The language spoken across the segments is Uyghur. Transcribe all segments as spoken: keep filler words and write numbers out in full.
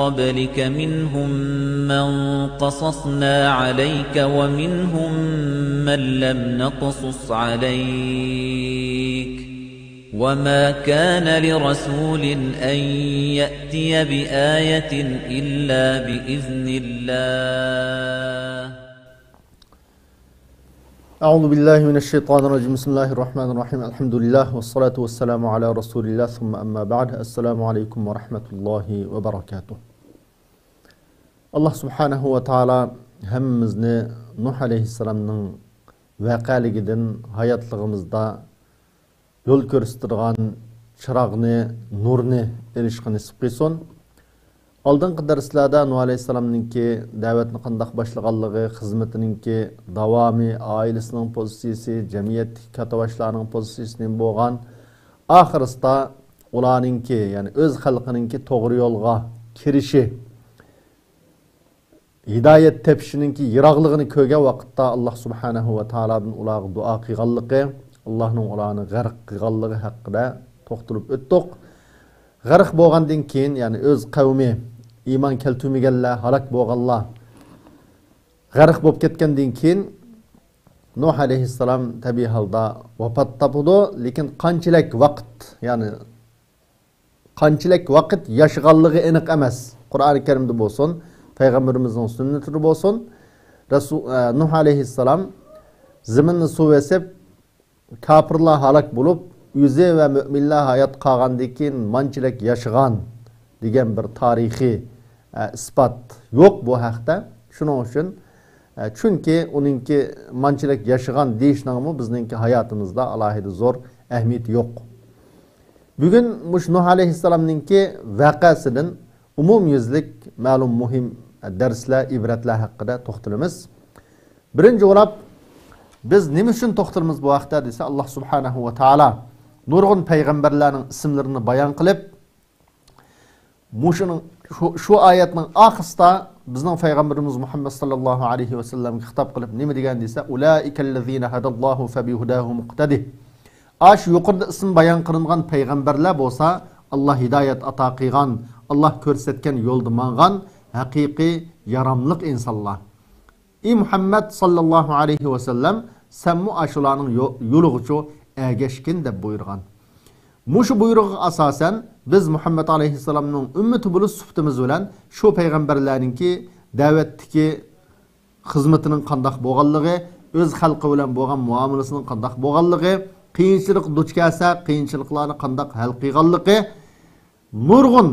قَبْلِكَ مِنْهُمْ مَنْ قَصَصْنَا عَلَيْكَ وَمِنْهُمْ مَنْ لَمْ نَقْصُصْ عَلَيْكَ وَمَا كَانَ لِرَسُولٍ أَنْ يَأْتِيَ بِآيَةٍ إِلَّا بِإِذْنِ اللَّهِ. أعوذ بالله من الشيطان الرجيم. بسم الله الرحمن الرحيم. الحمد لله والصلاة والسلام على رسول الله ثم أما بعد. السلام عليكم ورحمة الله وبركاته. ئاللا سۇبھانەھۇ ۋە تائالا ھەممىمىزنى نۇھ ئەلەيھىسسالامنىڭ ۋەقەلىكىدىن ھاياتلىقىمىزدا يول كۆرسىتىدىغان چىراغنى، نۇرنى ئېلىشقا نېسىپ قىلسۇن. ئالدىنقى دەرسلەردە نۇھ ئەلەيھىسسالامنىڭكى دەۋەتنى قانداق باشلىغانلىقى، خىزمىتىنىڭكى داۋامى، ئائىلىسىنىڭ پوزىتسىيىسى، جەمئىيەتتىكى كاتتىباشلارنىڭ پوزىتسىيىسى نېمە بولغان، ئاخىرسىدا ئۇلارنىڭكى، يەنى ئۆز خەلقىنىڭكى توغرا يولغا كىرىشى، ھىدايەت تېپىشىنىڭكى يىراقلىقىنى كۆرگەن ۋاقىتتا، ئاللا سۇبھانەھۇ ۋە تائالادىن ئۇلارغا دۇئا قىلغانلىقى، ئاللانىڭ ئۇلارنى غەرق قىلغانلىقى ھەققىدە توختىلىپ ئۆتتۇق. غەرق بولغاندىن كېيىن، يەنى ئۆز قەۋمى، ئىمان كەلتۈرمىگەنلەر، ھالاك بولغانلار غەرق بولۇپ كەتكەندىن كېيىن، نۇھ ئەلەيھىسسالام تەبىئىي ھالدا ۋاپات تاپىدۇ. لېكىن قانچىلىك ۋاقىت، يەنى قانچىلىك ۋاقىت ياشىغانلىقى ئېنىق ئەمەس. قۇرئانى كەرىمدە بولسۇن، پەيغەمبىرىمىزنىڭ سۈننىتىدە بولسۇن، رەسۇ-، ئە، نۇھ ئەلەيھىسسالام زېمىننى سۇ بېسىپ، كاپىرلار ھالاك بولۇپ، ئۆزى ۋە مۆمىنلەر ھايات قالغاندىن كېيىن مانچىلىك ياشىغان دېگەن بىر تارىخىي، ئە، ئىسپات يوق بۇ ھەقتە. شۇنىڭ ئۈچۈن، ئە، چۈنكى ئۇنىڭكى مانچىلىك ياشىغان دېيىشنىڭمۇ بىزنىڭكى ھاياتىمىزدا ئالاھىدە زور ئەھمىيىتى يوق. بۈگۈن مۇشۇ نۇھ ئەلەيھىسسالامنىڭكى ۋەقەسىدىن ئومۇميۈزلۈك مەلۇم مۇھىم دەرسلەر، ئىبرەتلەر ھەققىدە توختىلىمىز. بىرىنچى بولاپ، بىز نېمە ئۈچۈن توختىلىمىز بۇ ھەقتە دېسە، ئاللا سۇبھانەھۇ ۋە تائالا نۇرغۇن پەيغەمبەرلەرنىڭ ئىسىملىرىنى بايان قىلىپ، مۇشۇنىڭ، شۇ، شۇ ئايەتنىڭ ئاخىرىسىدا بىزنىڭ پەيغەمبىرىمىز مۇھەممەد ساللاللاھۇ ئەلەيھى ۋەسەللەمگە خىتاب قىلىپ نېمە دېگەن دېسە، «أولئك الذين هدى الله فبهداهم اقتده.» ئاشۇ يۇقىرىدا ئىسمى بايان قىلىنغان پەيغەمبەرلەر بولسا، ئاللا ھىدايەت ئاتا قىلغان، ئاللا كۆرسەتكەن يولدا ماڭغان ھەقىقىي ياراملىق ئىنسانلار. ئى مۇھەممەد ساللاللاھۇ ئەلەيھى ۋەسەللەم، سەنمۇ ئاشۇلارنىڭ يو-، يولىغىچۇ ئەگەشكىن دەپ بۇيرۇغان. مۇشۇ بۇيرۇقىغا ئاساسەن، بىز مۇھەممەد ئەلەيھىسسالامنىڭ ئۈممىتى بولۇش سۈپىتىمىز بىلەن شۇ پەيغەمبەرلەرنىڭكى دەۋەتتىكى خىزمىتىنىڭ قانداق بولغانلىقى، ئۆز خەلقى بىلەن بولغان مۇئامىلىسىنىڭ قانداق بولغانلىقى، قىيىنچىلىق دۇچ كەلسە، قىيىنچىلىقلارنى قانداق ھەل قىلغانلىقى، نۇرغۇن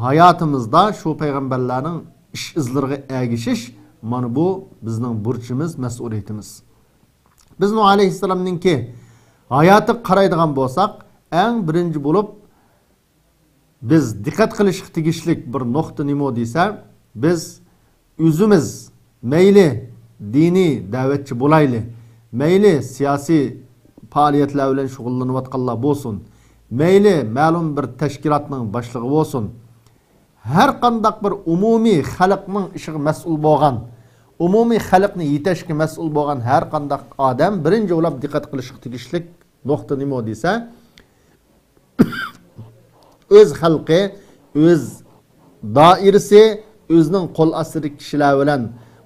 ھاياتىمىزدا شۇ پەيغەمبەرلەرنىڭ ئىش ئىزلىرىغا ئەگىشىش، مانا بۇ بىزنىڭ بۇرچىمىز، مەسئۇلىيىتىمىز. بىز نۇھ ئەلەيھىسسالامنىڭكى ھاياتىغا قارايدىغان بولساق، ئەڭ بىرىنچى بولۇپ بىز دىققەت قىلىشقا تېگىشلىك بىر نۇقتا نېمە دېسە، بىز ئۆزىمىز مەيلى دىنىي دەۋەتچى بولايلى، مەيلى سىياسىي پائالىيەتلەر بىلەن شۇغۇللىنىۋاتقانلار بولسۇن، مەيلى مەلۇم بىر تەشكىلاتنىڭ باشلىقى بولسۇن، ھەر قانداق بىر ئومۇمىي خەلقنىڭ ئىشىغا مەسئۇل بولغان، ئومۇمىي خەلقنى يېتەشكە مەسئۇل بولغان ھەر قانداق ئادەم بىرىنچى بولاپ دىققەت قىلىشقا تېگىشلىك نۇقتا نېمە دېسە، ئۆز خەلقى، ئۆز دائىرىسى، ئۆزىنىڭ قول ئاستىدىكى كىشىلەر بىلەن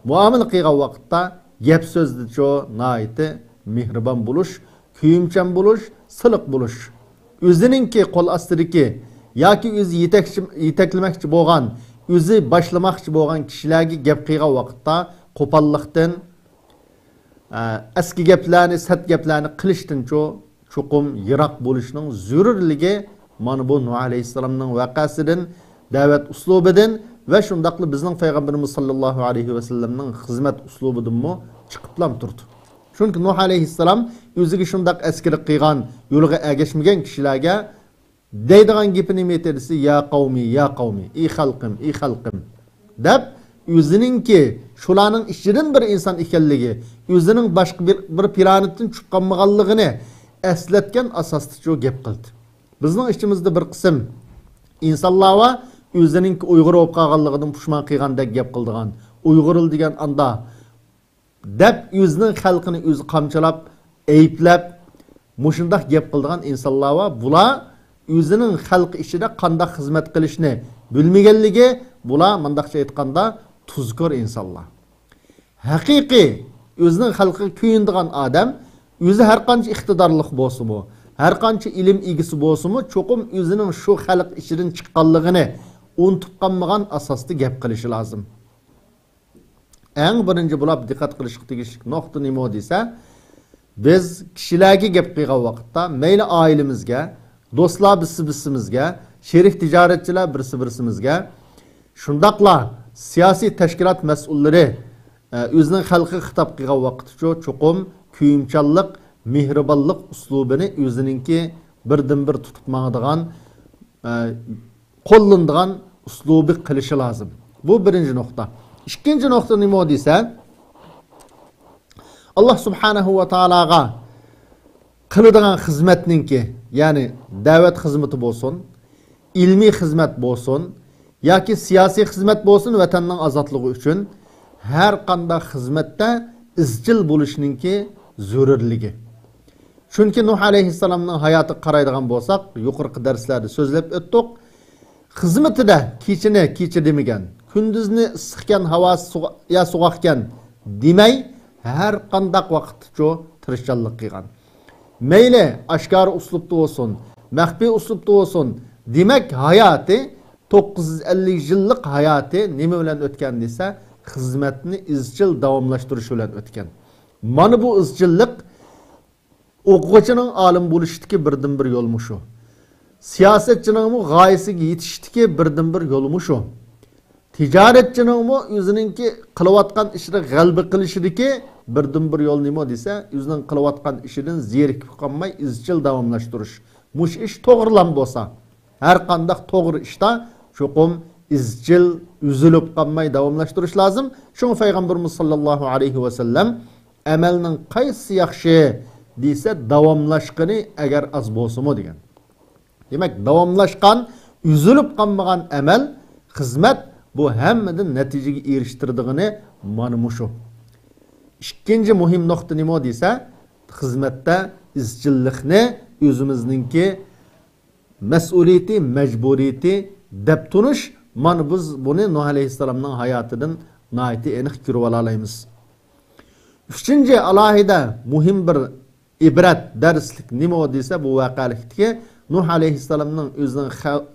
مۇئامىلە قىلغان ۋاقىتتا گەپ سۆزدىچۇ ناھايىتى مېھرىبان بولۇش، كۆيۈمچان بولۇش، سىلىق بولۇش. ئۆزىنىڭكى قول ئاستىدىكى ياكى ئۆزى يېتەكچى، يېتەكلىمەكچى بولغان، ئۆزى باشلىماقچى بولغان كىشىلەرگە گەپ قىلغان ۋاقىتتا قوپاللىقتىن، ئە، ئەسكى گەپلەرنى، سەت گەپلەرنى قىلىشتىنچۇ چوقۇم يىراق بولۇشنىڭ زۆرۈرلۈكى مانا بۇ نۇھ ئەلەيھىسسالامنىڭ ۋەقەسىدىن، دەۋەت ئۇسلۇبىدىن ۋە شۇنداقلا بىزنىڭ پەيغەمبىرىمىز ساللاللاھۇ ئەلەيھى ۋەسەللەمنىڭ خىزمەت ئۇسلۇبىدىنمۇ چىقىپلام تۇرىدۇ. چۈنكى نۇھ ئەلەيھىسسالام ئۆزىگە شۇنداق ئەسكىلىك قىلغان، يولىغا ئەگەشمىگەن كىشىلەرگە دەيدىغان گېپى نېمە ئىدى دېسە، يا قەۋمى، يا قەۋمى، ئى خەلقىم، ئى خەلقىم، دەپ، ئۆزىنىڭكى شۇلارنىڭ ئىچىدىن بىر ئىنسان ئىكەنلىكى، ئۆزىنىڭ باشقا بىر، بىر پلانېتتىن چۈشۈپ قالمىغانلىقىنى ئەسلەتكەن ئاساستىچۇ گەپ قىلدى. بىزنىڭ ئىچىمىزدە بىر قىسىم ئىنسانلار بار، ئۆزىنىڭكى ئۇيغۇر بولۇپ قالغانلىقىدىن پۇشمان قىلغاندەك گەپ قىلىدىغان، ئۇيغۇرلا دېگەن ئاندا دەپ ئۆزىنىڭ خەلقىنى ئۆزى قامچىلاپ، ئەيىبلەپ، مۇشۇنداق گەپ قىلىدىغان ئىنسانلار بار. بۇلار ئۆزىنىڭ خەلقى ئىچىدە قانداق خىزمەت قىلىشنى بىلمىگەنلىكى، بۇلار مۇنداقچە ئېيتقاندا تۇزكور ئىنسانلار. ھەقىقىي ئۆزىنىڭ خەلقىگە كۆيۈنىدىغان ئادەم ئۆزى ھەر قانچە ئىقتىدارلىق بولسىمۇ، ھەر قانچە ئىلىم ئىگىسى بولسىمۇ، چوقۇم ئۆزىنىڭ شۇ خەلق ئىچىدىن چىققانلىقىنى ئۇنتۇپ قالمىغان ئاساستا گەپ قىلىشى لازىم. ئەڭ بىرىنچى بولۇپ دىققەت قىلىشقا تېگىشلىك نۇقتا نېمە دېسە، بىز كىشىلەرگە گەپ قىلغان ۋاقىتتا، مەيلى ئائىلىمىزگە، دوستلار بىرسى بىرسىمىزگە، شېرىك تىجارەتچىلەر بىرسى بىرسىمىزگە، شۇنداقلا سىياسىي تەشكىلات مەسئۇللىرى، ئە، ئۆزىنىڭ خەلقىگە خىتاب قىلغان ۋاقتىچۇ چوقۇم كۆيۈمچانلىق، مېھرىبانلىق ئۇسلۇبىنى ئۆزىنىڭكى بىردىنبىر تۇتۇپ ماڭىدىغان، ئە، قوللىنىدىغان ئۇسلۇبى قىلىشى لازىم. بۇ بىرىنچى نۇقتا. ئىككىنچى نۇقتا نېمە دېسە، ئاللا سۇبھانەھۇ ۋە تائالاغا قىلىدىغان خىزمەتنىڭكى، يەنى دەۋەت خىزمىتى بولسۇن، ئىلمىي خىزمەت بولسۇن ياكى سىياسىي خىزمەت بولسۇن، ۋەتەننىڭ ئازادلىقى ئۈچۈن ھەر قانداق خىزمەتتە ئىزچىل بولۇشنىڭكى زۆرۈرلۈكى. چۈنكى نۇھ ئەلەيھىسسالامنىڭ ھاياتىغا قارايدىغان بولساق، يۇقىرىقى دەرسلەردە سۆزلەپ ئۆتتۇق. خىزمىتىدە كېچىنى كېچە دېمىگەن، كۈندۈزنى ئىسسىقكەن، ھاۋاسى سوغۇ-، يا سوغۇقكەن دېمەي، ھەر قانداق ۋاقىتتىچۇ تىرىشچانلىق قىلغان. مەيلى ئاشكارا ئۇسلۇبتا بولسۇن، مەخپىي ئۇسلۇبتا بولسۇن، دېمەك، ھاياتى، توققۇز يۈز ئەللىك يىللىق ھاياتى نېمە بىلەن ئۆتكەن دېسە، خىزمەتنى ئىزچىل داۋاملاشتۇرۇش بىلەن ئۆتكەن. مانا بۇ ئىزچىللىق ئوقۇغۇچىنىڭ ئالىم بولۇشىدىكى بىردىنبىر يول مۇشۇ. سىياسەتچىنىڭمۇ غايىسىگە يېتىشىدىكى بىردىنبىر يول مۇشۇ. تىجارەتچىنىڭمۇ ئۆزىنىڭكى قىلىۋاتقان ئىشىدا غەلىبە قىلىشىدىكى بىردىنبىر يول نېمە دېسە، ئۆزىنىڭ قىلىۋاتقان ئىشىدىن زېرىكىپ قالماي ئىزچىل داۋاملاشتۇرۇش. مۇشۇ ئىش توغرىلام بولسا، ھەر قانداق توغرا ئىشتا چوقۇم ئىزچىل ئۈزۈلۈپ قالماي داۋاملاشتۇرۇش لازىم. شۇڭا پەيغەمبىرىمىز ساللاللاھۇ ئەلەيھى ۋەسەللەم، ئەمەلنىڭ قايسىسى ياخشى دېسە، داۋاملاشقىنى ئەگەر ئاز بولسىمۇ دېگەن. دېمەك، داۋاملاشقان، ئۈزۈلۈپ قالمىغان ئەمەل، خىزمەت، بۇ ھەممىدىن نەتىجىگە ئېرىشتۈرىدىغىنى مانا مۇشۇ. ئىككىنچى مۇھىم نۇقتا نېمە دېسە، خىزمەتتە ئىزچىللىقنى ئۆزىمىزنىڭكى مەسئۇلىيىتى، مەجبۇرىيىتى دەپ تونۇش، مانا بىز بۇنى نۇھ ئەلەيھىسسالامنىڭ ھاياتىدىن ناھايىتى ئېنىق كۆرۈۋالالايمىز. ئۈچىنچى ئالاھىدە مۇھىم بىر ئىبرەت، دەرسلىك نېمە دېسە، بۇ ۋەقەلىكتىكى نۇھ ئەلەيھىسسالامنىڭ ئۆزىنىڭ خەل-،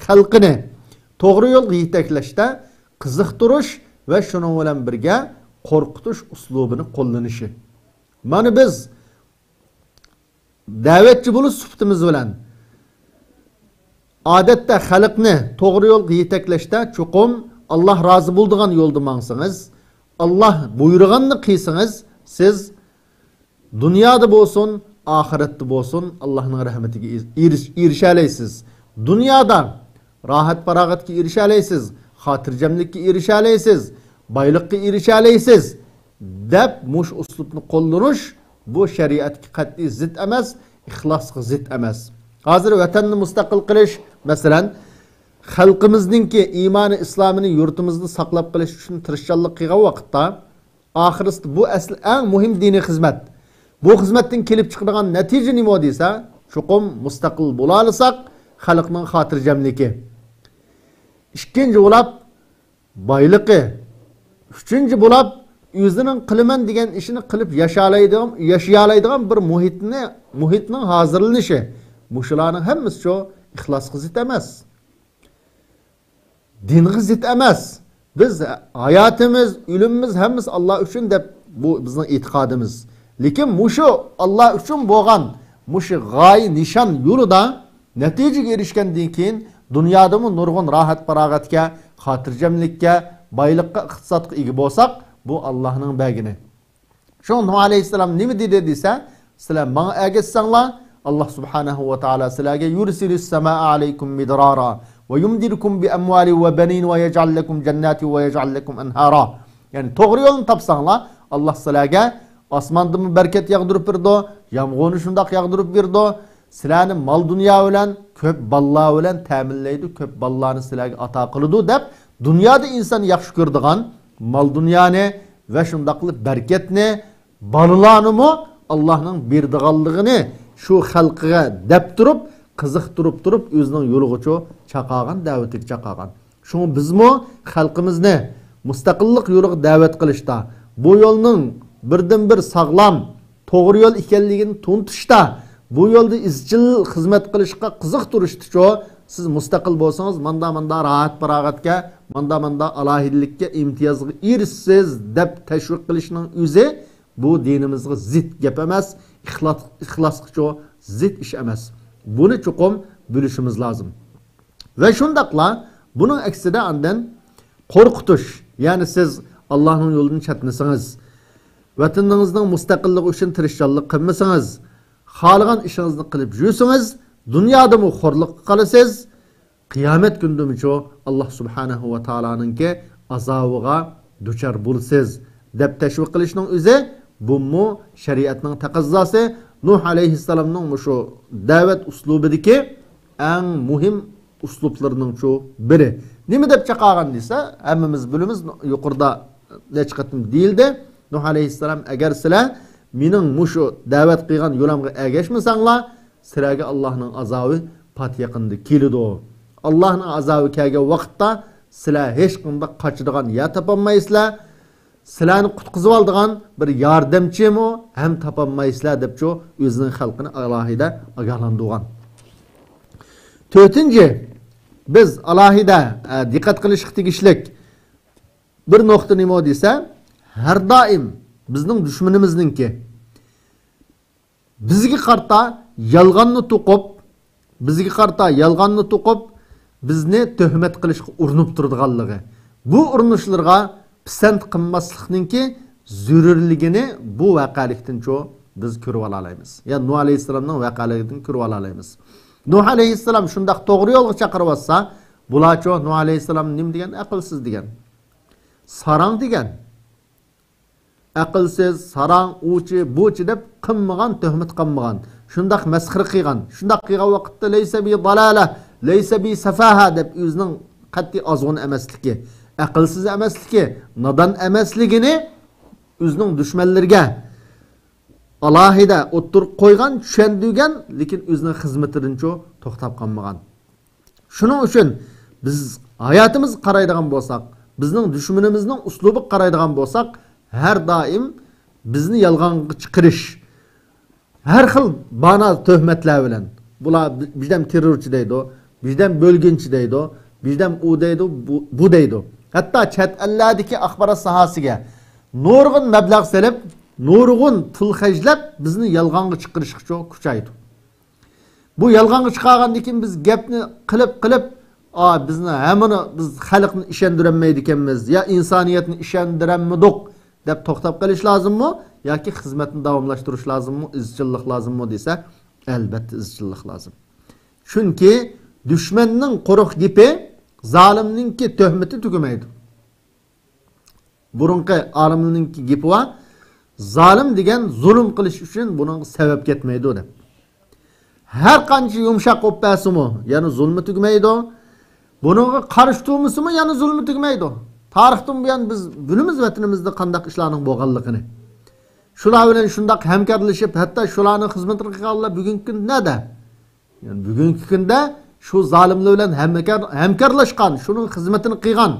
خەلقىنى توغرا يولغا يېتەكلەشتە قىزىقتۇرۇش ۋە شۇنىڭ بىلەن بىرگە قورقۇتۇش ئۇسلۇبىنى قوللىنىشى. مانا بىز دەۋەتچى بولۇش سۈپىتىمىز بىلەن، ئادەتتە خەلقنى توغرا يولغا يېتەكلەشتە چوقۇم ئاللا رازى بولىدىغان يولدا ماڭسىڭىز، ئاللا بۇيرۇغاننى قىلسىڭىز، سىز دۇنيادا بولسۇن، ئاخىرەتتە بولسۇن، ئاللانىڭ رەھمىتىگە ئېرىش-، ئېرىشەلەيسىز. دۇنيادا راھەت-پاراغەتكە ئېرىشەلەيسىز، خاتىرجەملىككە ئېرىشەلەيسىز، بايلىققا ئېرىشەلەيسىز، دەپ مۇشۇ ئۇسلۇبنى قوللىنىش، بۇ شەرىئەتكە قەتئىي زىت ئەمەس، ئىخلاسقا زىت ئەمەس. ھازىر ۋەتەننى مۇستەقىل قىلىش، مەسىلەن، خەلقىمىزنىڭكى ئىمانى ئىسلامىنى يۇرتىمىزدا ساقلاپ قېلىش ئۈچۈن تىرىشچانلىق قىلغان ۋاقىتتا، ئاخىرىسىدا بۇ ئەسلى ئەڭ مۇھىم دىنىي خىزمەت. بۇ خىزمەتتىن كېلىپ چىقىدىغان نەتىجە نېمە دېسە، چوقۇم مۇستەقىل بولالىساق، خەلقنىڭ خاتىرجەملىكى. ئىككىنچى بولاپ، بايلىقى. ئۈچىنچى بولاپ، ئۆزىنىڭ قىلىمەن دېگەن ئىشىنى قىلىپ ياشالايدىغان، ياشىيالايدىغان بىر مۇھىتنى، مۇھىتنىڭ ھازىرلىنىشى. مۇشۇلارنىڭ ھەممىسىچۇ ئىخلاسقا زىت ئەمەس. دىنغا زىت ئەمەس. بىز ھاياتىمىز، ئۆلۈمىمىز ھەممىسى ئاللا ئۈچۈن دەپ بۇ بىزنىڭ ئېتىقادىمىز. لېكىن مۇشۇ ئاللا ئۈچۈن بولغان مۇشۇ غايە نىشان يولىدا نەتىجىگە ئېرىشكەندىن كېيىن دۇنيادىمۇ نۇرغۇن راھەت-پاراغەتكە، خاتىرجەملىككە، بايلىققا، ئىقتىسادقا ئىگە بولساق، بۇ ئاللانىڭ بەرگىنى. شۇڭا نۇھ ئەلەيھىسسالام نېمە دېدى دېسە، سىلەر ماڭا ئەگەشسەڭلار، ئاللا سۇبھانەھۇ ۋە تائالا سىلەرگە يۇرسىلىس سەماء ئەلەيكۇم مىدرارا ۋە يۇمدىدكۇم بىئەمۋالىن ۋە بەنىن ۋە يەجئەل لەكۇم جەنناتىن ۋە يەجئەل لەكۇم ئەنھارا. يەنى توغرا يولنى تاپساڭلار، ئاللا سىلەرگە ئاسماندىنمۇ بەرىكەت ياغدۇرۇپ بېرىدۇ، يامغۇرنى شۇنداق ياغدۇرۇپ بېرىدۇ، سىلەرنى مال-دۇنيا بىلەن، كۆپ بالىلار بىلەن تەمىنلەيدۇ، كۆپ بالىلارنى سىلەرگە ئاتا قىلىدۇ دەپ، دۇنيادا ئىنسان ياخشى كۆرىدىغان مال-دۇنيانى ۋە شۇنداقلا بەرىكەتنى، بالىلارنىمۇ ئاللانىڭ بېرىدىغانلىقىنى شۇ خەلقىگە دەپ تۇرۇپ، قىزىقتۇرۇپ تۇرۇپ، ئۆزىنىڭ يولىغىچۇ چاقارغان، دەۋىتىگە چاقارغان. شۇڭا بىزمۇ خەلقىمىزنى مۇستەقىللىق يولىغا دەۋەت قىلىشتا، بۇ يولنىڭ بىردىنبىر ساغلام، توغرا يول ئىكەنلىكىنى تونۇتۇشتا، بۇ يولدا ئىزچىل خىزمەت قىلىشقا قىزىقتۇرۇشتىچۇ، سىز مۇستەقىل بولسىڭىز، ماندا-ماندا راھەت-پاراغەتكە، ماندا-ماندا ئالاھىدىلىككە، ئىمتىيازغا ئېرىشىسىز، دەپ تەشۋىق قىلىشنىڭ ئۆزى بۇ دىنىمىزغا زىت گەپ ئەمەس، ئىخلاس-، ئىخلاسقىچۇ زىت ئىش ئەمەس. بۇنى چوقۇم بىلىشىمىز لازىم. ۋە شۇنداقلا بۇنىڭ ئەكسىدە ئاندىن قورقۇتۇش، يەنى سىز ئاللاھنىڭ يولىدىن چەتنىسىڭىز، ۋەتىنىڭىزنىڭ مۇستەقىللىقى ئۈچۈن تىرىشچانلىق قىلمىسىڭىز، خالىغان ئىشىڭىزنى قىلىپ يۈرسىڭىز، دۇنيادىمۇ خورلۇققا قالىسىز، قىيامەت كۈنىدىمۇچۇ ئاللاھ سۇبھانەھۇ ۋە تائالانىڭكى ئازابىغا دۇچار بولىسىز، دەپ تەشۋىق قىلىشنىڭ ئۆزى، بۇمۇ شەرىئەتنىڭ تەقەززاسى، نۇھ ئەلەيھىسسالامنىڭ مۇشۇ دەۋەت ئۇسلۇبىدىكى ئەڭ مۇھىم ئۇسلۇبلىرىنىڭچۇ بىرى. نېمە دەپ چاقىرغان دېسە، ھەممىمىز بىلىمىز، يۇقىرىدا نەچچە قېتىم دېيىلدى. نۇھ ئەلەيھىسسالام، ئەگەر سىلەر مېنىڭ مۇشۇ دەۋەت قىلغان يولۇمغا ئەگەشمىسەڭلار، سىلەرگە ئاللاھنىڭ ئازابى پات يېقىندا كېلىدۇ. ئاللاھنىڭ ئازابى كەلگەن ۋاقىتتا سىلەر ھېچقانداق قاچىدىغان يەر تاپالمايسىلەر. سىلەرنى قۇتقۇزۇۋالىدىغان بىر ياردەمچىمۇ ھەم تاپالمايسىلەر، دەپچۇ ئۆزىنىڭ خەلقىنى ئالاھىدە ئاگاھلاندۇرغان. تۆتىنچى، بىز ئالاھىدە، ئە، دىققەت قىلىشقا تېگىشلىك بىر نۇقتا نېمە دېسە، ھەر دائىم بىزنىڭ دۈشمىنىمىزنىڭكى بىزگە قارىتا يالغاننى توقۇپ، بىزگە قارىتا يالغاننى توقۇپ، بىزنى تۆھمەت قىلىشقا ئۇرۇنۇپ تۇرىدىغانلىقى، بۇ ئۇرۇنۇشلىرىغا پىسەنت قىلماسلىقنىڭكى زۆرۈرلۈكىنى بۇ ۋەقەلىكتىنچۇ بىز كۆرۈۋالالايمىز. يا نۇھ ئەلەيھىسسالامنىڭ ۋەقەلىكىدىن كۆرۈۋالالايمىز. نۇھ ئەلەيھىسسالام شۇنداق توغرا يولغا چاقىرىۋاتسا، بۇلارچۇ نۇھ ئەلەيھىسسالام نېمە دېگەن؟ ئەقىلسىز دېگەن. ساراڭ دېگەن. ئەقىلسىز، ساراڭ، ئۇچى، بۇچى دەپ قىلمىغان، تۆھمەت قىلمىغان. شۇنداق مەسخىرە قىلغان. شۇنداق قىلغان ۋاقىتتا لەيسە بى دالالە، لەيسە بى سەفاھە دەپ ئۆزىنىڭ قەتئىي ئازغۇن ئەمەسلىكى، ئەقىلسىز ئەمەسلىكى، نادان ئەمەسلىكىنى ئۆزىنىڭ دۈشمەنلىرىگە ئالاھىدە ئوتتۇرىغا قويغان، چۈشەندۈرگەن، لېكىن ئۆزىنىڭ خىزمىتىدىنچۇ توختاپ قالمىغان. شۇنىڭ ئۈچۈن بىز ھاياتىمىزغا قارايدىغان بولساق، بىزنىڭ دۈشمىنىمىزنىڭ ئۇسلۇبىغا قارايدىغان بولساق، ھەر دائىم بىزنى يالغانغا چىقىرىش، ھەر خىل بانا تۆھمەتلەر بىلەن، بۇلار بىردەم تېررورچى دەيدۇ، بىردەم بۆلگۈنچى دەيدۇ، بىردەم ئۇ دەيدۇ، بۇ، بۇ دەيدۇ. ھەتتا چەت ئەللەردىكى ئاخبارات ساھەسىگە نۇرغۇن مەبلەغ سېلىپ، نۇرغۇن پۇل خەجلەپ، بىزنى يالغانغا چىقىرىشقىچۇ كۈچەيدۇ. بۇ يالغانغا چىقارغاندىن كېيىن بىز گەپنى قىلىپ، قىلىپ، «ئا، بىزنى ھەممىنى، بىز خەلقنى ئىشەندۈرەلمەيدىكەنمىز، يا ئىنسانىيەتنى ئىشەندۈرەلمىدۇق» دەپ توختاپ قېلىش لازىممۇ ياكى خىزمەتنى داۋاملاشتۇرۇش لازىممۇ، ئىزچىللىق لازىممۇ دېسە، ئەلۋەتتە ئىزچىللىق لازىم. چۈنكى دۈشمەننىڭ قۇرۇق گېپى، زالىمنىڭكى تۆھمىتى تۈگىمەيدۇ. بۇرۇنقى ئالىملارنىڭ گېپى بار، زالىم دېگەن زۇلۇم قىلىش ئۈچۈن بۇنىڭغا سەۋەب كەتمەيدۇ دەپ. ھەر قانچە يۇمشاق بولۇپ بەرسىمۇ، يەنە زۇلمى تۈگىمەيدۇ. بۇنىڭغا قارشى تۇرمىسىمۇ، يەنە زۇلمى تۈگىمەيدۇ. تارىختىن بۇيان بىز بىلىمىز ۋەتىنىمىزدە قانداق ئىشلارنىڭ بولغانلىقىنى. شۇلار بىلەن شۇنداق ھەمكارلىشىپ، ھەتتا شۇلارنىڭ خىزمىتىنى قىلغانلار بۈگۈنكى كۈندە نەدە؟ يەنى بۈگۈنكى كۈندە شۇ زالىملار بىلەن ھەمكار-، ھەمكارلاشقان، شۇنىڭ خىزمىتىنى قىلغان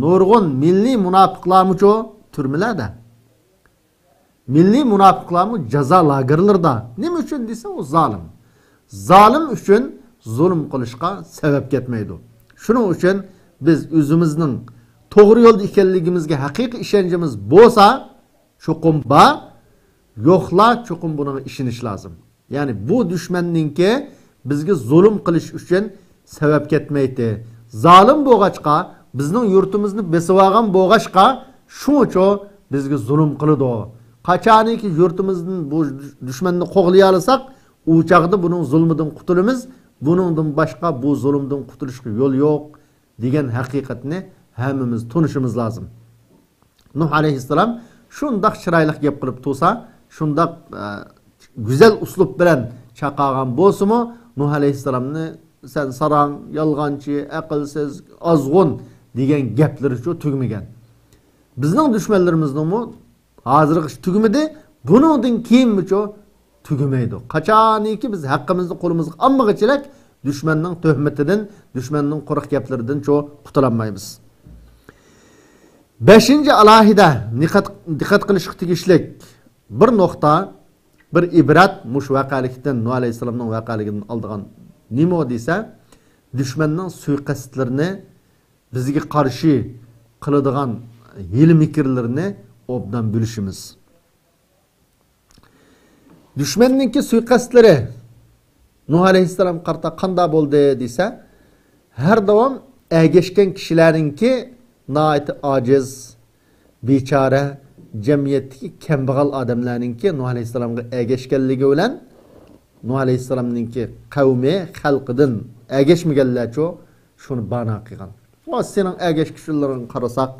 نۇرغۇن مىللىي مۇناپىقلارمۇچۇ تۈرمىلەردە. مىللىي مۇناپىقلارمۇ جازا لاگېرلىرىدا. نېمە ئۈچۈن دېسە، ئۇ زالىم. زالىم ئۈچۈن زۇلۇم قىلىشقا سەۋەب كەتمەيدۇ. شۇنىڭ ئۈچۈن بىز ئۆزىمىزنىڭ توغرا يولدا ئىكەنلىكىمىزگە ھەقىقىي ئىشەنچىمىز بولسا، چوقۇم بار، يوقلا، چوقۇم بۇنىڭغا ئىشىنىش لازىم. يەنى بۇ دۈشمەننىڭكى بىزگە زۇلۇم قىلىش ئۈچۈن سەۋەب كەتمەيتتى. زالىم بولغاچقا، بىزنىڭ يۇرتىمىزنى بېسىۋالغان بولغاچقا، شۇڭىچۇ بىزگە زۇلۇم قىلىدۇ. قاچانكى يۇرتىمىزدىن بۇ دۈشمەننى قوغلىيالىساق، ئۇ چاغدا بۇنىڭ زۇلمىدىن قۇتۇلىمىز. بۇنىڭدىن باشقا بۇ زۇلۇمدىن قۇتۇلۇشقا يول يوق، دېگەن ھەقىقەتنى ھەممىمىز تونۇشىمىز لازىم. نۇھ ئەلەيھىسسالام شۇنداق چىرايلىق گەپ قىلىپ تۇرسا، شۇنداق، ئە، گۈزەل ئۇسلۇب بىلەن چاقىرغان بولسىمۇ، نۇھ ئەلەيھىسسالامنى «سەن ساراڭ، يالغانچى، ئەقىلسىز، ئازغۇن» دېگەن گەپلىرىچۇ تۈگىمىگەن. بىزنىڭ دۈشمەنلىرىمىزنىڭمۇ ھازىرغىچە تۈگىمىدى، بۇنىڭدىن كېيىنمۇچۇ تۈگىمەيدۇ. قاچانكى بىز ھەققىمىزنى قولىمىزغا ئالمىغۇچىلىك دۈشمەننىڭ تۆھمىتىدىن، دۈشمەننىڭ قۇرۇق گەپلىرىدىنچۇ قۇتۇلالمايمىز. بەشىنچى ئالاھىدە دىققەت، دىققەت قىلىشقا تېگىشلىك بىر نۇقتا، بىر ئىبرەت مۇشۇ ۋەقەلىكتىن، نۇھ ئەلەيھىسسالامنىڭ ۋەقەلىكىدىن ئالىدىغان نېمە دېسە، دۈشمەننىڭ سۇيىقەستلىرىنى، بىزگە قارشى قىلىدىغان ھىيلە-مىكىرلىرىنى ئوبدان بىلىشىمىز. دۈشمەننىڭكى سۇيىقەستلىرى نۇھ ئەلەيھىسسالامغا قارىتا قانداق بولدى دېسە، ھەر داۋام ئەگەشكەن كىشىلەرنىڭكى ناھايىتى ئاجىز، بىچارە، جەمئىيەتتىكى كەمبەغەل ئادەملەرنىڭكى نۇھ ئەلەيھىسسالامغا ئەگەشكەنلىكى بىلەن نۇھ ئەلەيھىسسالامنىڭكى قەۋمى، خەلقىدىن ئەگەشمىگەنلەرچۇ شۇنى بانا قىلغان. ۋە سېنىڭ ئەگەشكۈچىلىرىڭگە قارىساق،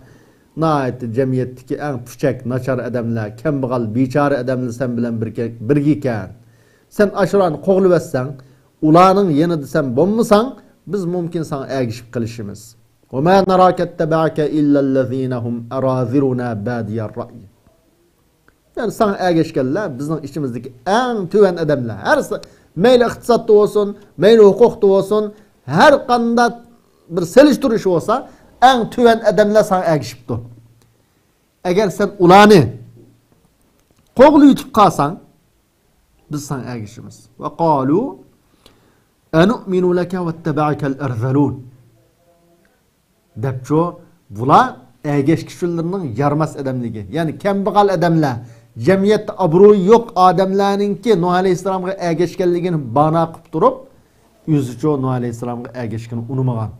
ناھايىتى جەمئىيەتتىكى ئەڭ پۈچەك، ناچار ئادەملەر، كەمبەغەل، بىچارە ئادەملەر سەن بىلەن بىرگە، بىرگە ئىكەن. سەن ئاشۇلارنى قوغلىۋەتسەڭ، ئۇلارنىڭ يېنىدا سەن بولمىساڭ، بىز مۇمكىن ساڭا ئەگىشىپ قېلىشىمىز. وما نراك اتبعك إلا الذين هم أراذلنا بادي الرأي. يەنى ساڭا ئەگەشكەنلەر بىزنىڭ ئىچىمىزدىكى ئەڭ تۆۋەن ئادەملەر. ھەر س-، مەيلى ئىقتىسادتا بولسۇن، مەيلى ھوقۇقتا بولسۇن، ھەر قانداق بىر سېلىشتۇرۇش بولسا، ئەڭ تۆۋەن ئادەملەر ساڭا ئەگىشىپتۇ. ئەگەر سەن ئۇلارنى قوغلىۋېتىپ قالساڭ، بىز ساڭا ئەگىشىمىز. وقالوا أنؤمن لك واتبعك الأرذلون. دەپچۇ، بۇلار ئەگەشكۈچىلىرىنىڭ يارىماس ئادەملىكى، يەنى كەمبەغەل ئادەملەر، جەمئىيەتتە ئابرۇيى يوق ئادەملەرنىڭكى نۇھ ئەلەيھىسسالامغا ئەگەشكەنلىكىنى بانا قىلىپ تۇرۇپ، ئۆزىچۇ نۇھ ئەلەيھىسسالامغا ئەگەشكىنى ئۇنىمىغان.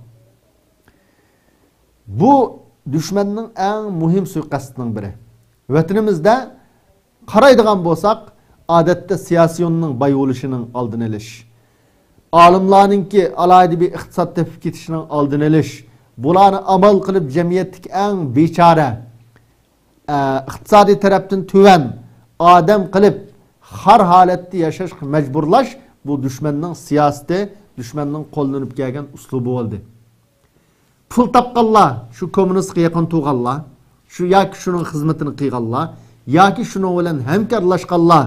بۇ دۈشمەننىڭ ئەڭ مۇھىم سۇيىقەستىنىڭ بىرى. ۋەتىنىمىزدە قارايدىغان بولساق، ئادەتتە سىياسىيوننىڭ باي بولۇشىنىڭ ئالدىنى ئېلىش، ئالىملارنىڭكى ئالاھىدە بىر ئىقتىساد تېپىپ كېتىشىنىڭ ئالدىنى ئېلىش، بۇلارنى ئامال قىلىپ جەمئىيەتتىكى ئەڭ بىچارە، ئە، ئىقتىسادىي تەرەپتىن تۆۋەن ئادەم قىلىپ، خار ھالەتتە ياشاشقا مەجبۇرلاش، بۇ دۈشمەننىڭ سىياسىتى، دۈشمەننىڭ قوللىنىپ كەلگەن ئۇسلۇبى بولدى. پۇل تاپقانلار شۇ كوممۇنىستقا يېقىن تۇرغانلار، شۇ ياكى شۇنىڭ خىزمىتىنى قىلغانلار، ياكى شۇنىڭ بىلەن ھەمكارلاشقانلار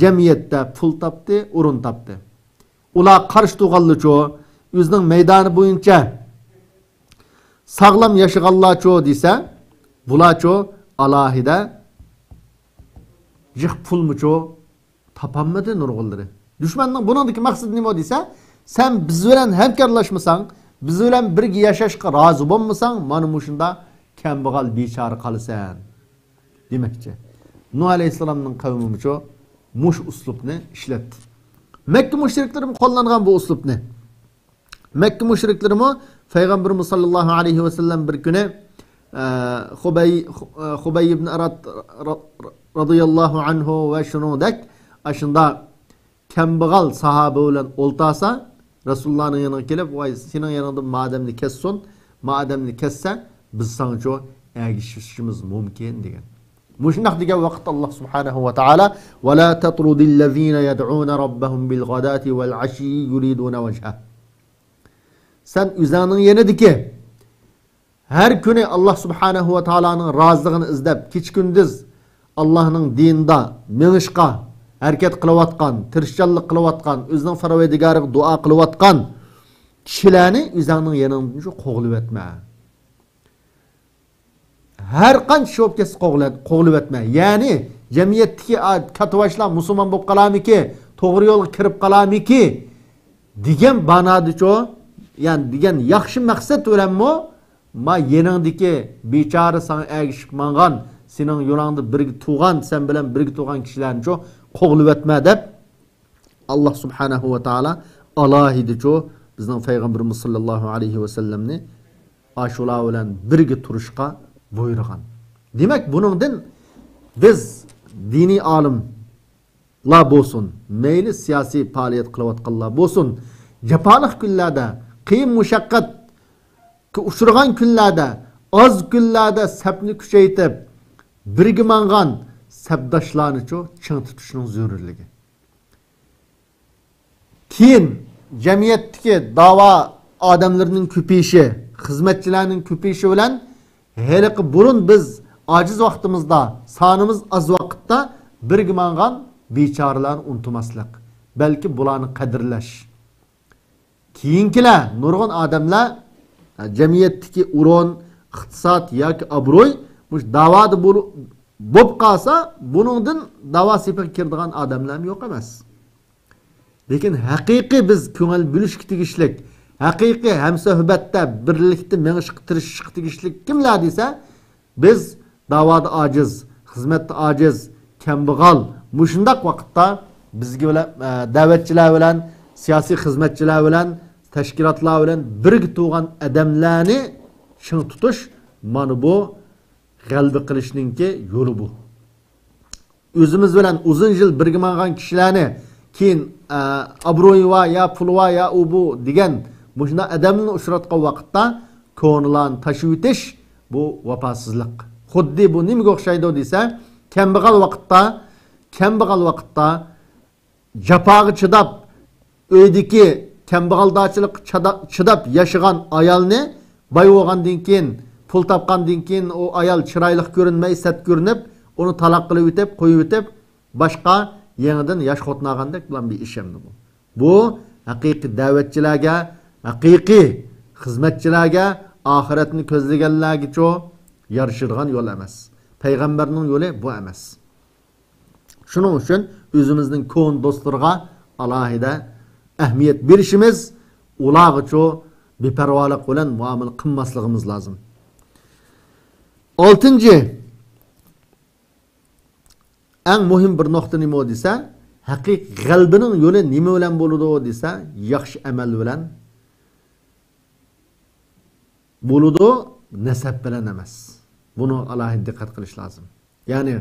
جەمئىيەتتە پۇل تاپتى، ئورۇن تاپتى. ئۇلار قارشى تۇرغانلىچۇ، ئۆزىنىڭ مەيدانى بويىچە ساغلام ياشىغانلارچۇ دېسە، بۇلارچۇ ئالاھىدە جىق پۇلمۇچۇ تاپالمىدى نۇرغۇنلىرى. دۈشمەننىڭ بۇنىڭدىكى مەقسىتى نېمە دېسە، سەن بىز بىلەن ھەمكارلاشمىساڭ، بىز بىلەن بىرگە ياشاشقا رازى بولمىساڭ، مانا مۇشۇنداق كەمبەغەل بىچارە قالىسەن دېمەكچى. نۇھ ئەلەيھىسسالامنىڭ قەۋمىمۇچۇ مۇشۇ ئۇسلۇبنى ئىشلەتتى. مەككە مۇشرىكلىرىمۇ قوللانغان بۇ ئۇسلۇبنى. مەككە مۇشرىكلىرىمۇ پەيغەمبىرىمىز ساللاللاھۇ ئەلەيھى ۋەسەللەم بىر كۈنى، ئە، خۇبەي، خۇ-، ئە، خۇبەي ئىبن ئەرەت را-، را-، رازىياللاھۇ ئەنھۇ ۋە شۇنىڭدەك ئاشۇنداق كەمبەغەل ساھابە بىلەن ئولتۇرسا، رەسۇلۇللانىڭ يېنىغا كېلىپ، ۋاي، سېنىڭ يېنىڭدىن ما ئادەمنى كەسسۇن، ما ئادەمنى كەسسە، بىز ساڭىچۇ ئەگىشىشىمىز مۇمكىن دېگەن. مۇشۇنداق دېگەن ۋاقىتتا ئاللا سۇبھانەھۇ ۋە تائالا، ولا تطرد الذين يدعون ربهم بالغداة والعشي يريدون وجهه. سەن ئۆزۈڭنىڭ يېنىدىكى ھەر كۈنى ئاللا سۇبھانەھۇ ۋە تائالانىڭ رازىلىقىنى ئىزدەپ، كېچە-كۈندۈز ئاللانىڭ دىنىدا مېڭىشقا ھەرىكەت قىلىۋاتقان، تىرىشچانلىق قىلىۋاتقان، ئۆزىنىڭ پەرۋەردىگارىغا دۇئا قىلىۋاتقان كىشىلەرنى ئۆزۈڭنىڭ يېنىڭدىن شۇ قوغلىۋەتمە. ھەر قانچە شوپكەسى قوغلىۋەتمە. يەنى جەمئىيەتتىكى ئا-، كاتتىباشلار مۇسۇلمان بولۇپ قالارمىكى، توغرا يولغا كىرىپ قالارمىكى دېگەن مانادىچۇ، يەنى دېگەن ياخشى مەقسەت بىلەنمۇ، ما يېنىڭدىكى بىچارە ساڭا ئەگىشىپ ماڭغان، سېنىڭ يولۇڭدا بىرگە تۇرغان، سەن بىلەن بىرگە تۇرغان كىشىلەرنىچۇ قوغلىۋەتمە دەپ، ئاللا سۇبھانەھۇ ۋە تائالا ئالاھىدىچۇ بىزنىڭ پەيغەمبىرىمىز ساللاللاھۇ ئەلەيھى ۋەسەللەمنى ئاشۇلار بىلەن بىرگە تۇرۇشقا بۇيرۇغان. دېمەك، بۇنىڭدىن بىز دىنىي ئالىملار بولسۇن، مەيلى سىياسىي پائالىيەت قىلىۋاتقانلار بولسۇن، جاپالىق كۈنلەردە، قىيىن مۇشەققەتكە ئۇچرىغان كۈنلەردە، ئاز كۈنلەردە سەپنى كۈچەيتىپ، بىرگە ماڭغان سەپداشلارنىچۇ چىڭ تۇتۇشنىڭ زۆرۈرلۈكى. كېيىن جەمئىيەتتىكى داۋا ئادەملىرىنىڭ كۆپىيىشى، خىزمەتچىلەرنىڭ كۆپىيىشى بىلەن ھېلىقى بۇرۇن بىز ئاجىز ۋاقتىمىزدا، سانىمىز ئاز ۋاقىتتا بىرگە ماڭغان بىچارىلەرنى ئۇنتۇماسلىق، بەلكى بۇلارنى قەدىرلەش. كېيىنكىلەر، نۇرغۇن ئادەملەر، ھە، جەمئىيەتتىكى ئورۇن، ئىقتىساد ياكى ئابرۇي، مۇشۇ داۋادا بولۇ-، بولۇپ قالسا، بۇنىڭدىن داۋا سېپىگە كىرىدىغان ئادەملەرمۇ يوق ئەمەس. لېكىن ھەقىقىي بىز كۆڭۈل بۆلۈشكە تېگىشلىك، ھەقىقىي ھەمسۆھبەتتە بىرلىكتە مېڭىشقا تىرىشىشقا تېگىشلىك كىملەر دېسە، بىز داۋادا ئاجىز، خىزمەتتە ئاجىز، كەمبەغەل، مۇشۇنداق ۋاقىتتا بىزگە بىلەن، ئە، دەۋەتچىلەر بىلەن، سىياسىي خىزمەتچىلەر بىلەن، تەشكىلاتلار بىلەن بىرگە تۇرغان ئادەملەرنى چىڭ تۇتۇش، مانا بۇ غەلىبە قىلىشنىڭكى يولى بۇ. ئۆزىمىز بىلەن ئۇزۇن يىل بىرگە ماڭغان كىشىلەرنى كېيىن، ئە، ئابرۇيى بار يا پۇلى بار يا ئۇ بۇ دېگەن مۇشۇنداق ئادەملەرنى ئۇچراتقان ۋاقىتتا كونىلارنى تاشلىۋېتىش، بۇ ۋاپاسىزلىق. خۇددى بۇ نېمىگە ئوخشايدۇ دېسە، كەمبەغەل ۋاقىتتا، كەمبەغەل ۋاقىتتا جاپاغا چىداپ، ئۆيدىكى كەمبەغەلدارچىلىققا چىدا-، چىداپ ياشىغان ئايالنى، باي بولغاندىن كېيىن، پۇل تاپقاندىن كېيىن ئۇ ئايال چىرايلىق كۆرۈنمەي، سەت كۆرۈنۈپ، ئۇنى تالاق قىلىۋېتىپ، قويۇۋېتىپ، باشقا يېڭىدىن ياش خوتۇن ئالغاندەك بولغان بىر ئىش ئەمدى بۇ. بۇ ھەقىقىي دەۋەتچىلەرگە، ھەقىقىي خىزمەتچىلەرگە، ئاخىرەتنى كۆزلىگەنلەرگىچۇ يارىشىدىغان يول ئەمەس. پەيغەمبەرنىڭ يولى بۇ ئەمەس. شۇنىڭ ئۈچۈن ئۆزىمىزنىڭ كونا دوستلىرىغا ئالاھىدە ئەھمىيەت بېرىشىمىز، ئۇلارغىچۇ بىپەرۋالىق بىلەن مۇئامىلە قىلماسلىقىمىز لازىم. ئالتىنچى، ئەڭ مۇھىم بىر نۇقتا نېمە دېسە، ھەقىقىي غەلىبىنىڭ يولى نېمە بىلەن بولىدۇ دېسە، ياخشى ئەمەل بىلەن بولىدۇ، نەسەب بىلەن ئەمەس. بۇنى ئالاھىدە دىققەت قىلىش لازىم. يەنى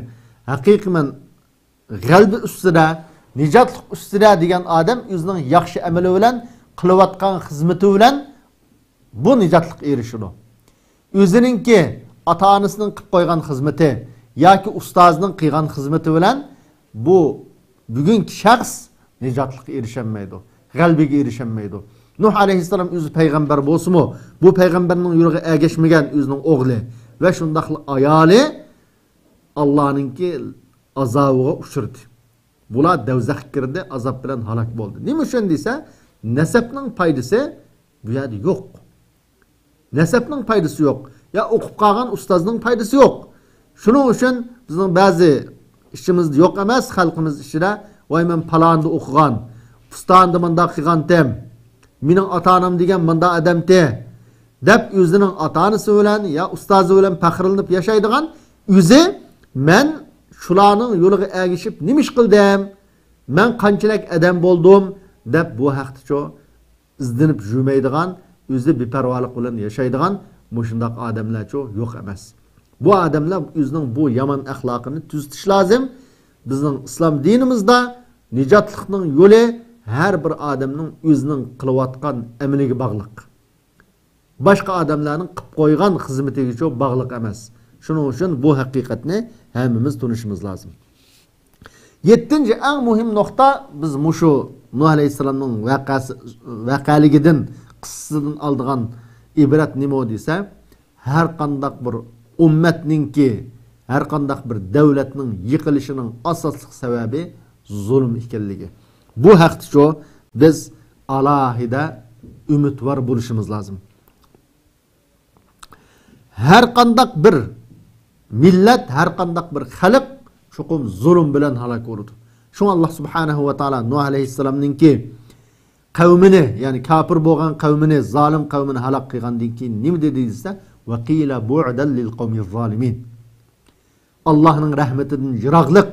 ھەقىقىي مەن غەلىبە ئۈستىدە، نىجاتلىق ئۈستىدە دېگەن ئادەم ئۆزىنىڭ ياخشى ئەمىلى بىلەن قىلىۋاتقان خىزمىتى بىلەن بۇ نىجاتلىققا ئېرىشىدۇ. ئۆزىنىڭكى ئاتا-ئانىسىنىڭ قىلىپ قويغان خىزمىتى ياكى ئۇستازىنىڭ قىلغان خىزمىتى بىلەن بۇ بۈگۈنكى شەخس نىجاتلىققا ئېرىشەلمەيدۇ، غەلىبىگە ئېرىشەلمەيدۇ. نۇھ ئەلەيھىسسالام ئۆزى پەيغەمبەر بولسىمۇ، بۇ پەيغەمبەرنىڭ يولىغا ئەگەشمىگەن ئۆزىنىڭ ئوغلى ۋە شۇنداقلا ئايالى ئاللانىڭكى ئازابىغا ئۇچرىدى. بۇلار دەۋزەخكە كىردى، ئازاب بىلەن ھالاك بولدى. نېمە ئۈچۈن دېسە، نەسەبنىڭ پايدىسى بۇ يەردە يوق. نەسەبنىڭ پايدىسى يوق. يا ئوقۇپ قالغان ئۇستازنىڭ پايدىسى يوق. شۇنىڭ ئۈچۈن بىزنىڭ بەزى ئىچىمىزدە يوق ئەمەس، خەلقىمىز ئىچىدە، ۋاي، مەن پالاندا ئوقۇغان، پۇستاندا مۇنداق قىلغانتىم، مېنىڭ ئاتا-ئانام دېگەن مۇنداق ئادەمتى، دەپ ئۆزىنىڭ ئاتا-ئانىسى بىلەن يا ئۇستازى بىلەن پەخىرلىنىپ ياشايدىغان، ئۆزى مەن شۇلارنىڭ يولىغا ئەگىشىپ نېمە ئىش قىلدىم، مەن قانچىلىك ئادەم بولدۇم، دەپ بۇ ھەقتىچۇ ئىزدىنىپ يۈرمەيدىغان، ئۆزى بىپەرۋالىق بىلەن ياشايدىغان مۇشۇنداق ئادەملەرچۇ يوق ئەمەس. بۇ ئادەملەر ئۆزىنىڭ بۇ يامان ئەخلاقىنى تۈزىتىش لازىم. بىزنىڭ ئىسلام دىنىمىزدا نىجاتلىقنىڭ يولى ھەر بىر ئادەمنىڭ ئۆزىنىڭ قىلىۋاتقان ئەمىلىگە باغلىق. باشقا ئادەملەرنىڭ قىلىپ قويغان خىزمىتىگىچۇ باغلىق ئەمەس. شۇنىڭ ئۈچۈن بۇ ھەقىقەتنى ھەممىمىز تونۇشىمىز لازىم. يەتتىنچى، ئەڭ مۇھىم نۇقتا، بىز مۇشۇ نۇھ ئەلەيھىسسالامنىڭ ۋەقەسى، ۋەقەلىكىدىن، قىسسىسىدىن ئالىدىغان ئىبرەت نېمە دېسە، ھەر قانداق بىر ئۈممەتنىڭكى، ھەر قانداق بىر دۆلەتنىڭ يىقىلىشىنىڭ ئاساسلىق سەۋەبى زۇلۇم ئىكەنلىكى. بۇ ھەقتىچۇ بىز ئالاھىدە ئۈمىدۋار بولۇشىمىز لازىم. ھەر قانداق بىر مىللەت، ھەر قانداق بىر خەلق چوقۇم زۇلۇم بىلەن ھالاك بولىدۇ. شۇڭا ئاللا سۇبھانەھۇ ۋە تائالا نۇھ ئەلەيھىسسالامنىڭكى قەۋمىنى، يەنى كاپىر بولغان قەۋمىنى، زالىم قەۋمىنى ھالاك قىلغاندىن كېيىن نېمە دېدى دېسە، ۋەقىلە بۇئدەن لىل قەۋمىز زالىمىن. ئاللاھنىڭ رەھمىتىدىن يىراقلىق،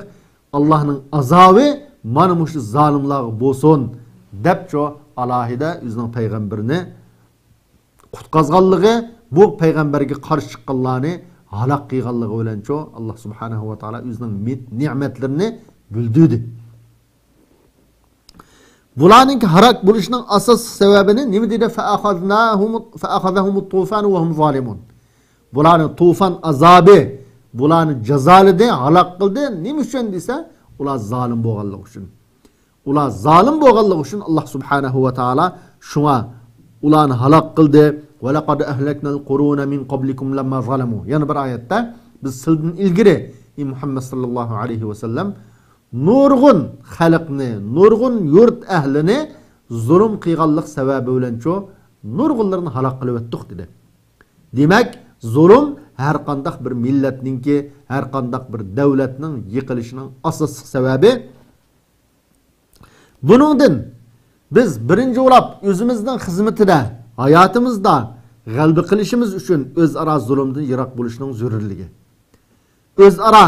ئاللاھنىڭ ئازابى مانا مۇشۇ زالىملارغا بولسۇن، دەپچۇ ئالاھىدە ئۆزىنىڭ پەيغەمبىرىنى قۇتقازغانلىقى، بۇ پەيغەمبەرگە قارشى چىققانلارنى ھالاك قىلغانلىقى بىلەنچۇ، ئاللا سۇبھانەھۇ ۋە تائالا ئۆزىنىڭ مىت-، نېمەتلىرىنى بىلدۈردى. بۇلارنىڭكى ھالاك بولۇشىنىڭ ئاساسلىق سەۋەبىنى نېمە دېدى؟ فأخذناهم، فأخذهم الطوفان وهم ظالمون. بۇلارنى توفان ئازابى، بۇلارنى جازالىدى، ھالاك قىلدى. نېمە ئۈچۈن دېسە، ئۇلار زالىم بولغانلىقى ئۈچۈن. ئۇلار زالىم بولغانلىقى ئۈچۈن ئاللا سۇبھانەھۇ ۋە تائالا شۇڭا ئۇلارنى ھالاك قىلدى. ولقد أهلكنا القرون من قبلكم لما ظلموا. يەنە بىر ئايەتتە، بىز سىلىدىن ئىلگىرى، ئەي مۇھەممەد ساللاللاھۇ ئەلەيھى ۋەسەللەم، نۇرغۇن خەلقنى، نۇرغۇن يۇرت ئەھلىنى زۇلۇم قىلغانلىق سەۋەبى بىلەنچۇ نۇرغۇنلىرىنى ھالاك قىلىۋەتتۇق، دېدى. دېمەك، زۇلۇم ھەر قانداق بىر مىللەتنىڭكى، ھەر قانداق بىر دۆلەتنىڭ يىقىلىشىنىڭ ئاساسلىق سەۋەبى. بۇنىڭدىن بىز بىرىنچى بولاپ ئۆزىمىزنىڭ خىزمىتىدە، ھاياتىمىزدا غەلىبە قىلىشىمىز ئۈچۈن ئۆزئارا زۇلۇمدىن يىراق بولۇشنىڭ زۆرۈرلۈكى. ئۆزئارا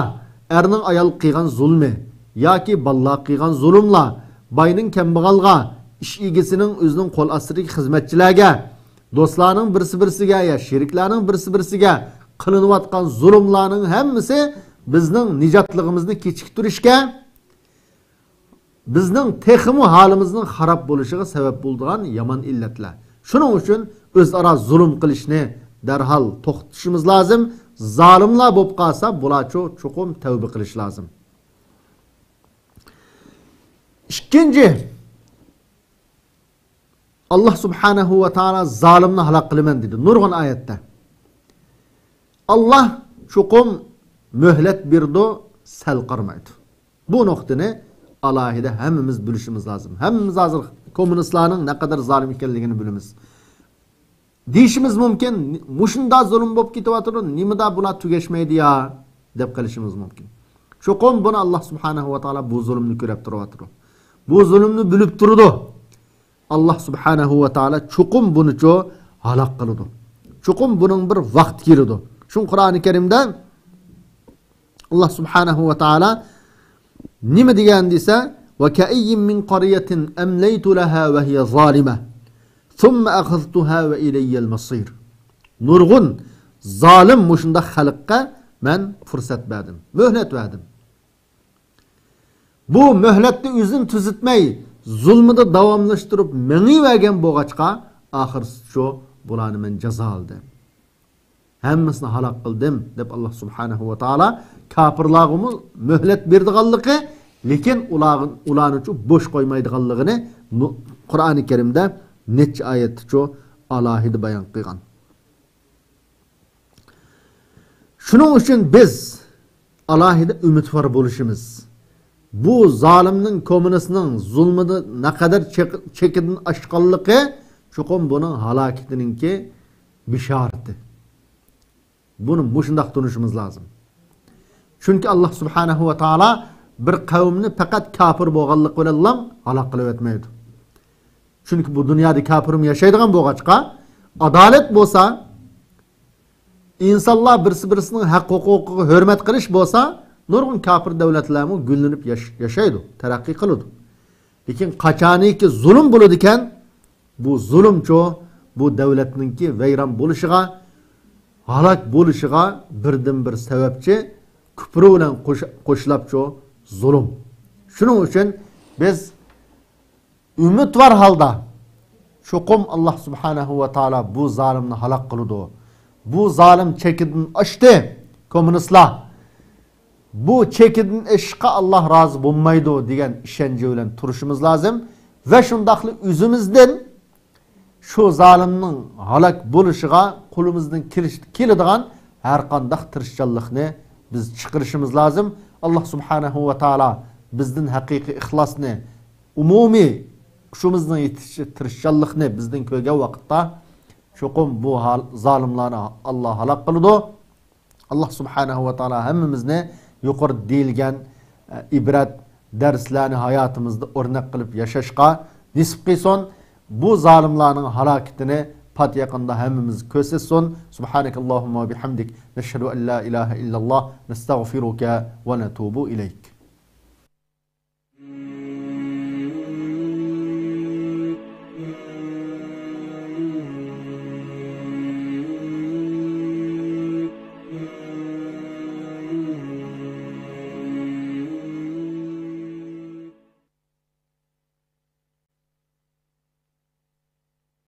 ئەرنىڭ ئايالغا قىلغان زۇلمى ياكى بالىلارغا قىلغان زۇلۇملار، باينىڭ كەمبەغەلگە، ئىش ئىگىسىنىڭ ئۆزىنىڭ قول ئاستىدىكى خىزمەتچىلەرگە، دوستلارنىڭ بىرسى بىرسىگە يا شېرىكلەرنىڭ بىرسى بىرسىگە قىلىنىۋاتقان زۇلۇملارنىڭ ھەممىسى بىزنىڭ نىجاتلىقىمىزنى كېچىكتۈرۈشكە، بىزنىڭ تېخىمۇ ھالىمىزنىڭ خاراب بولۇشىغا سەۋەب بولىدىغان يامان ئىللەتلەر. شۇنىڭ ئۈچۈن ئۆزئارا زۇلۇم قىلىشنى دەرھال توختىتىشىمىز لازىم. زالىملار بولۇپ قالسا، بۇلارچۇ چوقۇم تەۋبە قىلىش لازىم. ئىككىنچى، ئاللا سۇبھانەھۇ ۋە تائالا زالىمنى ھالاك قىلىمەن دېدى نۇرغۇن ئايەتتە. ئاللا چوقۇم مۆھلەت بېرىدۇ، سەل قارىمايدۇ. بۇ نۇقتىنى ئالاھىدە ھەممىمىز بىلىشىمىز لازىم. ھەممىمىز ھازىر كوممۇنىستلارنىڭ نەقەدەر زالىم ئىكەنلىكىنى بىلىمىز. دېيىشىمىز مۇمكىن، مۇشۇنداق زۇلۇم بولۇپ كېتىۋاتىدۇ، نېمىدا بۇلار تۈگەشمەيدۇ يا، دەپ قېلىشىمىز مۇمكىن. چوقۇم بۇنى ئاللا سۇبھانەھۇ ۋە تائالا بۇ زۇلۇمنى كۆرۈپ تۇرۇۋاتىدۇ. بۇ زۇلۇمنى بىلىپ تۇرىدۇ. ئاللا سۇبھانەھۇ ۋە تائالا چوقۇم بۇنىچۇ ھالاك قىلىدۇ. چوقۇم بۇنىڭ بىر ۋاقتى كېلىدۇ. شۇڭا قۇرئانى كەرىمدە ئاللا سۇبھانەھۇ ۋە تائالا نېمە دېگەن دېسە، «وكأين من قرية أمليت لها وهي ظالمة ثم أخذتها وإلي المصير.» نۇرغۇن زالىم مۇشۇنداق خەلققە مەن پۇرسەت بەردىم، مۆھلەت بەردىم. بۇ مۆھلەتنى ئۆزىنى تۈزىتمەي، زۇلمىدا داۋاملاشتۇرۇپ مېڭىۋەرگەن بولغاچقا، ئاخىرسىچۇ بۇلارنى مەن جازالىدىم. ھەممىسىنى ھالاك قىلدىم، دەپ ئاللا سۇبھانەھۇ ۋە تائالا كاپىرلارغىمۇ مۆھلەت بېرىدىغانلىقى، لېكىن ئۇلار-، ئۇلارنىچۇ بوش قويمايدىغانلىقىنى نۇ-، قۇرئانى كەرىمدە نەچچە ئايەتتىچۇ ئالاھىدە بايان قىلغان. شۇنىڭ ئۈچۈن بىز ئالاھىدە ئۈمىدۋار بولۇشىمىز، بۇ زالىمنىڭ، كوممۇنىستنىڭ زۇلمىدا نەقەدەر چېك-، چېكىدىن ئاشقانلىقى چوقۇم بۇنىڭ ھالاكىتىنىڭكى بېشارىتى. بۇنى مۇشۇنداق تونۇشىمىز لازىم. چۈنكى ئاللا سۇبھانەھۇ ۋە تائالا بىر قەۋمنى پەقەت كاپىر بولغانلىقى بىلەنلا ھالاك قىلىۋەتمەيدۇ. چۈنكى بۇ دۇنيادا كاپىرمۇ ياشايدىغان بولغاچقا، ئادالەت بولسا، ئىنسانلار بىرسى-بىرسىنىڭ ھەق ھوقۇقىغا ھۆرمەت قىلىش بولسا، نۇرغۇن كاپىر دۆلەتلەرمۇ گۈللىنىپ ياش-، ياشايدۇ، تەرەققىي قىلىدۇ. لېكىن قاچانىكى زۇلۇم بولىدىكەن، بۇ زۇلۇمچۇ، بۇ دۆلەتنىڭكى ۋەيران بولۇشىغا، ھالاك بولۇشىغا بىردىنبىر سەۋەبچى كۇپرى بىلەن قوش-، قوشۇلاپچۇ زۇلۇم. شۇنىڭ ئۈچۈن بىز ئۈمىدۋار ھالدا، چوقۇم ئاللا سۇبھانەھۇ ۋە تائالا بۇ زالىمنى ھالاك قىلىدۇ. بۇ زالىم چېكىدىن ئاشتى، كوممۇنىستلار. بۇ چېكىدىن ئېشىشقا ئاللا رازى بولمايدۇ دېگەن ئىشەنچى بىلەن تۇرۇشىمىز لازىم. ۋە شۇنداقلا ئۆزىمىزدىن شۇ زالىمنىڭ ھالاك بولۇشىغا قولىمىزدىن كېلىش-، كېلىدىغان ھەر قانداق تىرىشچانلىقنى بىز چىقىرىشىمىز لازىم. ئاللا سۇبھانەھۇ ۋە تائالا بىزدىن ھەقىقىي ئىخلاسنى، ئومۇمىي كۈچىمىزنىڭ يېتىشىچە تىرىشچانلىقنى بىزدىن كۆرگەن ۋاقىتتا، چوقۇم بۇ ھال-، زالىملارنى ئاللا ھالاك قىلىدۇ. ئاللا سۇبھانەھۇ ۋە تائالا ھەممىمىزنى يۇقىرىدا دېيىلگەن، ئە، ئىبرەت دەرسلەرنى ھاياتىمىزدا ئۆرنەك قىلىپ ياشاشقا نېسىپ قىلسۇن. بۇ زالىملارنىڭ ھالاكىتىنى پات يېقىندا ھەممىمىز كۆرسەتسۇن. سۇبھانەكەللاھۇممە ۋە بىھەمدىك، نەشھەدۇ ئەن لا ئىلاھە ئىللاللاھ، نەستەغفىرۇكە ۋە نەتۇبۇ ئىلەيك.